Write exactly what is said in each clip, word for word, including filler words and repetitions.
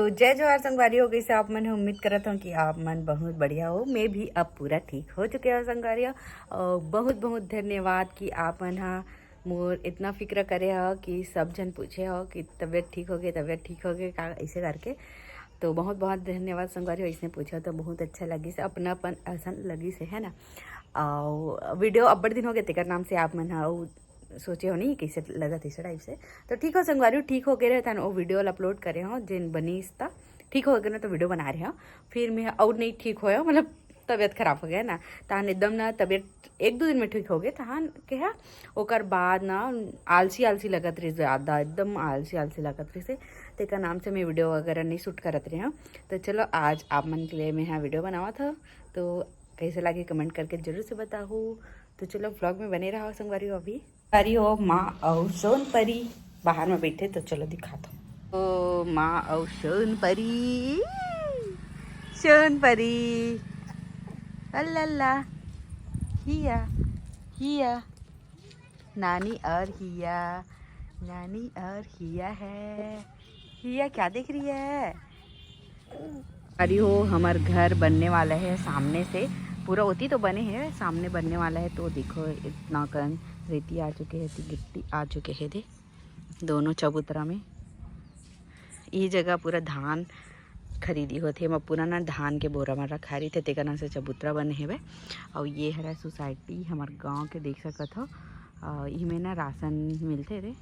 तो जय जोहार संगवारी हो, कइसे आप मन हो? उम्मीद करत हूँ कि आप मन बहुत बढ़िया हो। मैं भी अब पूरा ठीक हो चुके हूँ संगवारी हो। और बहुत बहुत धन्यवाद कि आप मन हा मोर इतना फिक्र करे हो कि सब झन पूछे हो कि तबीयत ठीक हो गए, तबीयत ठीक हो गए का, ऐसे करके। तो बहुत बहुत धन्यवाद संगवारी हो, इसने पूछा तो बहुत अच्छा लगिस, अपनापन असन लगिस, है ना। और वीडियो अब्बड़ दिन हो गए तेकर नाम से आप मन हा सोचे हो नहीं कैसे लगत इस टाइप से। तो ठीक हो संगवारी हो, ठीक हो गए रहे तन वो वीडियो ला अपलोड करे हो जेन बनीस त ठीक हो गए ना, तो वीडियो बना रहे हो। फिर मैं और नहीं ठीक होया, मतलब तबीयत खराब हो गया ना, तहन एकदम ना तबीयत एक दो दिन में ठीक हो गए, तहन के है ओकर बाद ना आलसी आलसी लगत रही, ज़्यादा एकदम आलसी आलसी लगत रही से, तेकर नाम से मैं वीडियो वगैरह नहीं शूट करत रही हूँ। तो चलो आज आप मन के लिए मैं यहाँ वीडियो बनावत हूँ, तो कैसे लगे कमेंट करके जरूर से बताओ। तो चलो व्लॉग में बने रहो संगवारी हो। अभी संगवारी हो, माँ और सोन परी बाहर में बैठे, तो चलो दिखाता हूँ। ओ माँ और सोन परी, सोन परी, अल्लाह, हिया, हिया, नानी और हिया, नानी और हिया है। हिया क्या देख रही है? अरे हो, हमार घर बनने वाला है सामने से, पूरा ओती तो बने है, सामने बनने वाला है। तो देखो इतना कन रेती आ चुके है, इतनी गिट्टी आ चुके है दे दोनों चबूतरा में। ये जगह पूरा धान खरीदी होथे, एमा पूरा ना धान के बोरा मन रखा रहिथे, तेकर नाम से चबूतरा बने हेवे। अउ ये हरा सोसाइटी हमर गांव के, देख सकत हो। अ, इमे ना राशन मिलथे रे,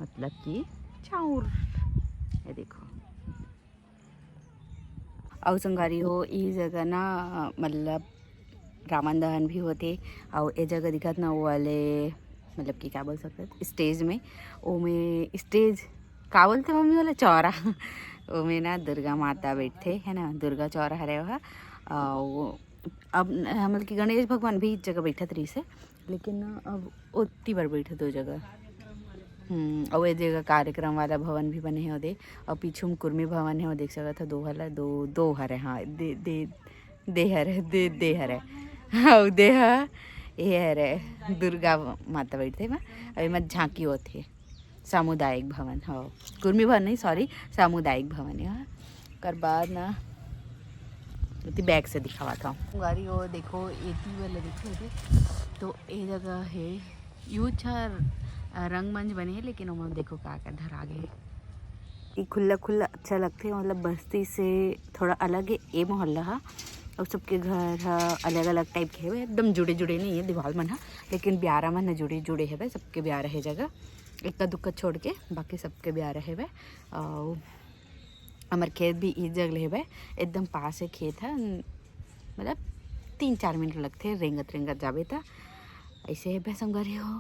मतलब कि चाउर। ये देखो। अउ संगवारी हो, ई जगह ना, मतलब रावण दहन भी होथे। अउ ए जगह दिखत ना, वो वाले, मतलब कि क्या बोल सकते हैं, स्टेज में, ओमे स्टेज का बोलते मम्मी वाला चौरा ओमे ना दुर्गा माता बैठथे, है ना, दुर्गा चौरा हरे वह। अउ अब न-, मतलब कि गणेश भगवान भी एक जगह बैठत रहिस हे, लेकिन ना अब ओती बर बैठे दो जगह। हम्म, अउ ए जगह कार्यक्रम वाला भवन भी बने हे ओदे, अउ पीछू में कुर्मी भवन हे, वो देख सकत हो, दो हला, दो, दो हरे, हाँ, दे, दे, दे हरे, दे, दे हरे, अउ दे ह, ये हरे, दुर्गा माता बैठे मा, अउ एमा झांकी होथे, सामुदायिक भवन, हाँ, कुर्मी भवन नहीं, सॉरी, सामुदायिक भवन हे, हाँ। ओकर बाद ना एती बैक से दिखावत हूँ। गाड़ी वो देखो, एती वाला देखो, एती। तो ए जगह हे, यूच हर, अ, रंगमंच बने हे, लेकिन ओमा देखो का का धरा गे हे। ई खुल्ला खुल्ला अच्छा लगथे, मतलब बस्ती से थोड़ा अलग हे ए मोहल्ला हा। अउ सबके घर हा अलग अलग टाइप के हेवे, एकदम जुड़े जुड़े नहीं हे दीवाल मन हा, लेकिन ब्यारा मन हा जुड़े जुड़े हेवे, सबके ब्यारा हे जगह, इक्का दुक्का छोड़ के बाकी सबके ब्यारा हेवे। अउ हमर खेत भी ई जग ले हेबे, एकदम पास हे खेत ह, मतलब तीन चार मिनट लगथे रेंगत रेंगत जाबे त। ऐसे हेबे संगवारी हो।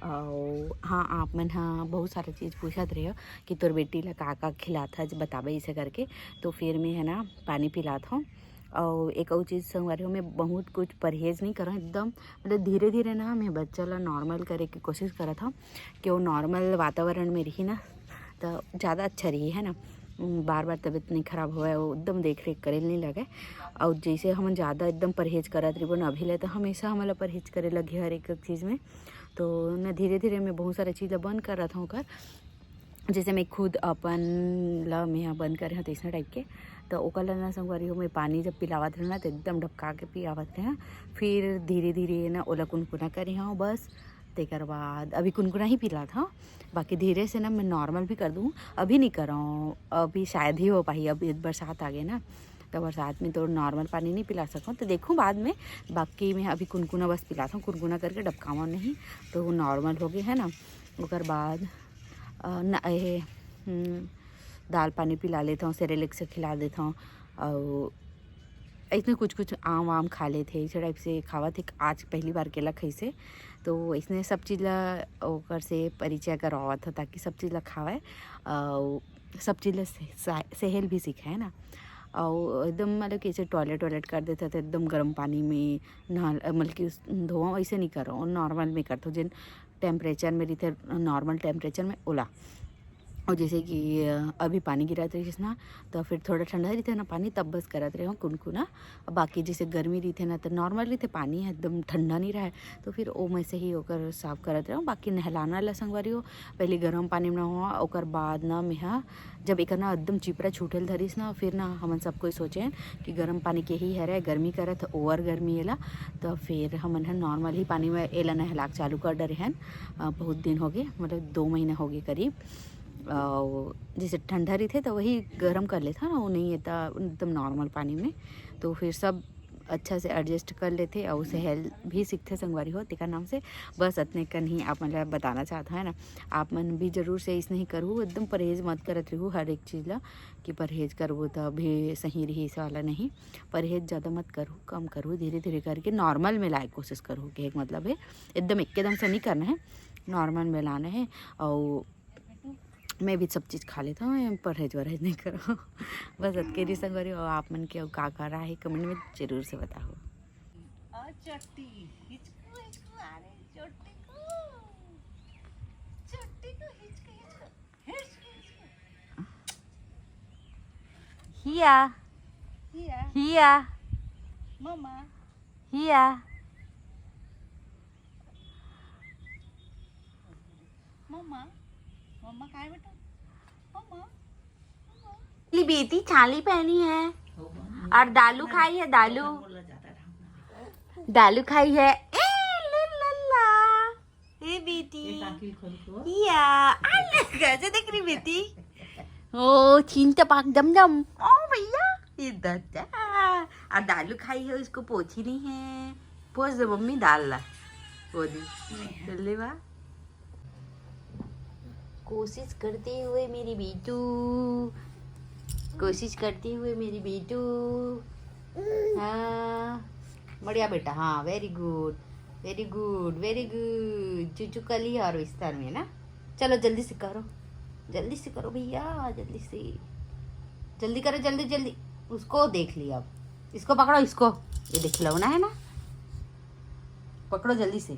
अउ हाँ, आप मन ह बहुत सारा चीज़ पूछत रहे हो कि तोर बेटी ला का का खिलात हस, बताबे ऐसे करके। तो फिर मैं है ना पानी पिलात हूँ। अउ एक अउ चीज़ संगवारी हो, मैं बहुत कुछ परहेज नहीं करहूँ, एकदम मतलब धीरे धीरे ना मैं बच्चा ला नॉर्मल करे के कोशिश करत हूँ कि वो नॉर्मल वातावरण में रही ना, तो ज़्यादा अच्छा रही, है ना। उम, बार बार तबीयत नहीं खराब होवे, वो एकदम देख रेख करे नहीं लगे। और जैसे हम ज़्यादा एकदम परहेज करत रहिबो ना अभी ले, तो हमेशा हमला परहेज करे लगे हर एक चीज़ में। तो ना धीरे धीरे मैं बहुत सारा चीज़ ला बंद करत हूँ ओकर, जैसे मैं खुद अपन ला मैं ह बंद करे हूँ, तो ऐसा टाइप के। तो ओकर ला ना संगवारी हो, मैं पानी जब पिलावत रहूँ ना, तो एकदम ढपका के पियावत रहूँ। फिर धीरे धीरे ना ओला कुनकुना करे हूँ बस। तेकर बाद अभी कुनकुना ही पिलात हूँ, बाकी धीरे से ना मैं नॉर्मल भी कर दूँ। अभी नहीं करऊँ, अभी शायद ही हो पाही, अभी बरसात आ गए ना, तो बरसात में तो नॉर्मल पानी नहीं पिला सकूँ, तो देखूँ बाद में। बाकी मैं अभी कुनकुना बस पिलात हूँ, कुनकुना करके डबकावा नहीं, तो वो नॉर्मल हो गए, है ना। ओकर बाद अ, न, ए, हम्म, दाल पानी पिला लेत हूँ, सेरेलेक्स खिला देत हूँ। और ऐसने कुछ कुछ आम वाम खा लेत हे, इस टाइप से खावत हे। आज पहली बार केला खइसे, तो इसने सब चीज़ ला ओकर से परिचय करवावत हो, ताकि सब चीज़ ला खावे और सब चीज़ ला से-, सा-, सेहल भी सीखे, है ना। और एकदम मतलब कि ऐसे टॉयलेट वॉयलेट कर देते तो एकदम गर्म पानी में नहा, मतलब कि उस, धोवा, वैसे नहीं करो, नॉर्मल में करते हो, जिन टेम्परेचर में रहिथे, नॉर्मल टेम्परेचर में ओला। और जैसे कि अ, अभी पानी गिरत रहिस ना, तो फिर थोड़ा ठंडा रहिथे ना पानी, तब बस करत रहे हो कुनकुना। अब बाकी जैसे गर्मी रहिथे ना, तो नॉर्मल रहिथे, पानी एकदम ठंडा नहीं रहे, तो फिर ओ में से ही ओकर साफ करत रहे हो। बाकी नहलाना ला संगवारी हो, पहले गर्म पानी में नहवा, ओकर बाद ना मेहा जब एकर ना एकदम चिपरा छूटे ल धरिस ना, फिर ना हमन सब कोई सोचे कि गर्म पानी के ही हरे, गर्मी करत, ओवर गर्मी एला, तो फिर हमन ह नॉर्मल ही पानी में एला नहला के चालू कर डरे हन। अ, बहुत दिन हो गए, मतलब दो महीना हो गए करीब। अउ जैसे ठंडा रहिथे तो वही गरम कर लेथे ना, वो नहीं है तो एकदम नॉर्मल पानी में, तो फिर सब अच्छा से एडजस्ट कर लेथे अउ सहल भी सीखथे संगवारी हो, तेकर नाम से। बस अतने कन ही आप मन ला बताना चाहत हव ना, आप मन भी जरूर से अइसने ही करहू, एकदम परहेज मत करत रहू हर एक चीज़ ला, कि परहेज करबो त अभी सही रही, ऐसा वाला नहीं। परहेज ज़्यादा मत करहू, कम करहू, धीरे धीरे करके नॉर्मल में लाए कोशिश करहू, कहे के मतलब है एकदम एकदम से नहीं करना है, नॉर्मल में लाना है। अउ मैं भी सब चीज़ खा लेता हूँ, मैं परहेज वरहेज नहीं करो। बस अतके रही संगवारी हो। आप मन के अउ का का राय हे कमेंट में जरूर से बताओ। और चट्टी हिचकू हिचकू आ रही, चट्टी को, चट्टी को हिचकू हिचकू, हिचकू हिचकू। हिया, हिया, हिया, मम्मा, हिया। मम्मा, मम्मा काय बेटा? मम्मा, मम्मा। मेरी बेटी चाली पहनी है और दालू खाई है, दालू। दालू खाई है। ए, ले लल्ला। ए बेटी। हिया, आ ले, कैसे देख रही बेटी? ओ, छीन चपाक जम जम। ओ भैया, ये दादा। और दालू खाई है, उसको पोछी नहीं है। पोछ दे मम्मी, दाल ला। वो दी। जल्दी बा। कोशिश करते हुए मेरी बेटू, कोशिश करते हुए मेरी बेटू। हाँ, बढ़िया बेटा, हाँ, very good, very good, very good। चूचू कली और बिस्तर में ना। चलो जल्दी से करो, जल्दी से करो भैया, जल्दी से, जल्दी करो, जल्दी, जल्दी। उसको देख लिया, अब इसको पकड़ो, इसको, ये देख खिलौना है ना, पकड़ो जल्दी से।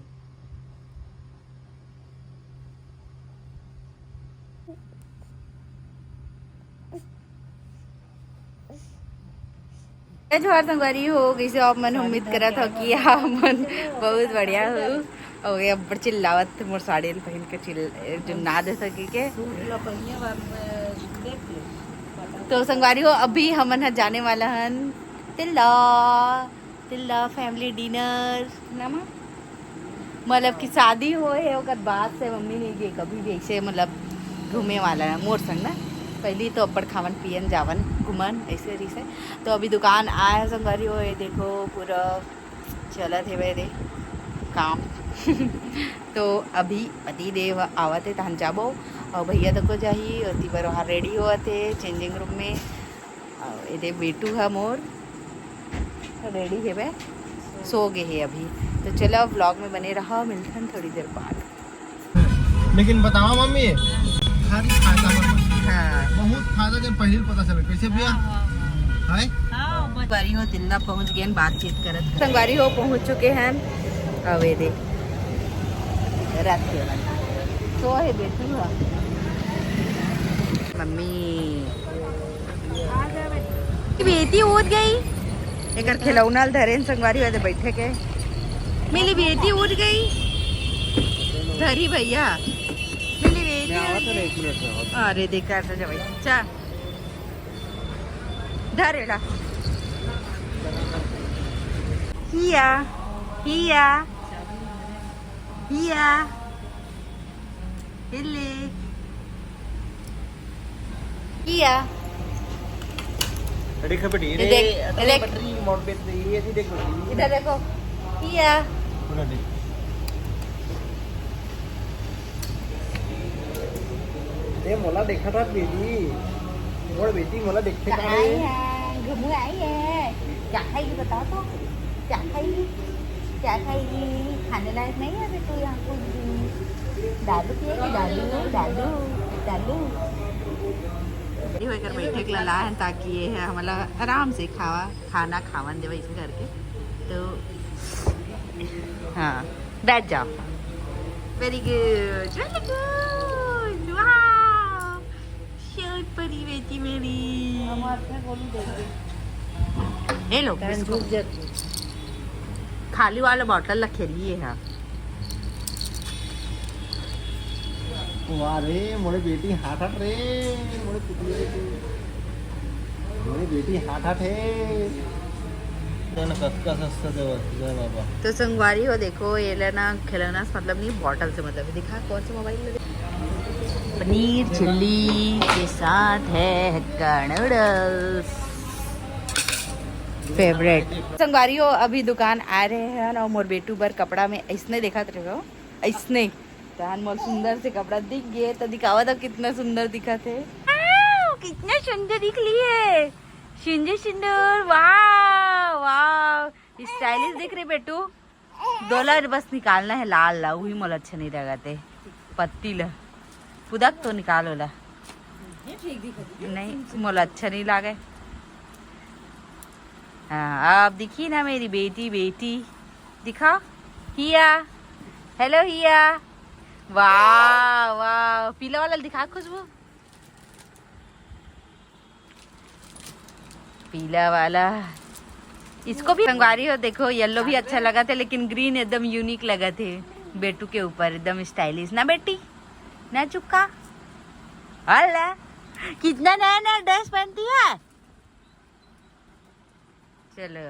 ए, जोहार संगवारी हो, कैसे हो आप मन? उम्मीद करत हो कि आप मन बहुत बढ़िया हो। अउ ये अब्बड़ चिल्लावत, मोर साड़ी ल पहिन के चिल-, जो ना दे सकी के। तो संगवारी हो, अभी हमन ह जाने वाला हन तिल्ला, तिल्ला family dinner ना माँ। मतलब कि शादी होए हे, ओकर बाद से मम्मी नहीं गई कभी भी ऐसे, मतलब घूमे वाला है मोर संग ना। पहली तो अब्बड़ खावन पियन जावन घूमन ऐसे रहिसे। तो अभी दुकान आए हे संगवारी हो, ये देखो पूरा चलत हे रे काम। तो अभी पति देव आवत हे तहन जाबो, और भैया तको जाही, और तिबर वहाँ ready होवत हे changing room में। अउ एदे बेटू ह मोर ready हेबे, सो गे हे अभी। तो चलो vlog में बने रहा, मिलथन थोड़ी देर बाद। लेकिन बतावा मम्मी, भारी फायदा बा। हाँ। बहुत फायदा जब पहले पता चले। कैसे भैया? हाँ, हाँ। है? हाँ, बस। संगवारी हो, तिल्ला पहुँच गए, बातचीत करत करत। संगवारी हो, पहुँच चुके हैं। अउ एदे रात के वाला। सो हे बेटू ह। मम्मी। बेटी उठ गई। एकर खिलौना ल धरेन संगवारी वाले बैठे के। मिली बेटी उठ गई। धरी भैया। मिली बेटी मैं आवत हूँ, एक मिनट में आवत हूँ। अरे देखा तो जब चा। धर एला। हिया, हिया, हिया। हिल्ली। हिया। देखो बेटी, ये रे, देख, अपने देख। बटरी मोड़ पे तो ये ऐसी देख बेटी। इधर देखो। हिया। पूरा देख। ए, मोला देखा था बेटी, मोर बेटी मोला देखे का आई रे? है, घुमू आई है। क्या खाएगी बताओ तो, क्या खाएगी, क्या खाएगी? खाने लायक नहीं है अभी तो यहाँ कुछ भी। दादू पिएगी, दादू, दादू, दादू। ये होकर बैठे के ला है ताकि ये है हमला आराम से खावा, खाना खावन देवा इसे करके। तो हाँ, बैठ जाओ। Very good, very good, wow। परी बेटी मेरी। ए लो, बिस्कुट। खाली वाला बॉटल रखे लिए है। वाह रे, मोरे बेटी हाथ हाथ रे, मोरे पुतली बेटी, मोरे बेटी हाथ हाथ है। कतका सस्ता देवत, जय बाबा। तो संगवारी हो, देखो, ये लेना खिलौना से मतलब नहीं, बॉटल से मतलब है। दिखा, कौन से मोबाइल में? पनीर चिल्ली के साथ है हक्का नूडल्स, फेवरेट। संगवारी हो, अभी दुकान आ रहे हैं और मोर बेटू बर कपड़ा में इसने देखत रहे हो, इसने। तहन मोर सुंदर से कपड़ा दिख गए तो दिखावा था कितना सुंदर दिखत है। वाओ, कितना सुंदर दिख लिए। सुंदर सुंदर, वाह वाह, स्टाइलिश दिख रहे बेटू। डोला बस निकालना है लाल ला, वही मोला अच्छा नहीं लगत है। पत्ती ला पुदक तो निकाल ओला। नहीं, मोला अच्छा नहीं लागे। हाँ, अब दिखी ना मेरी बेटी, बेटी दिखा। हिया, हेलो हिया। वाह वाह, पीला वाला दिखा खुशबू। पीला वाला। इसको भी संगवारी हो, देखो येलो भी अच्छा लगत है, लेकिन ग्रीन एकदम यूनिक लगत है बेटू के ऊपर, एकदम स्टाइलिश ना बेटी, ना चुक्का। अल्ला, कितना नया नया ड्रेस पहनती है। चलो,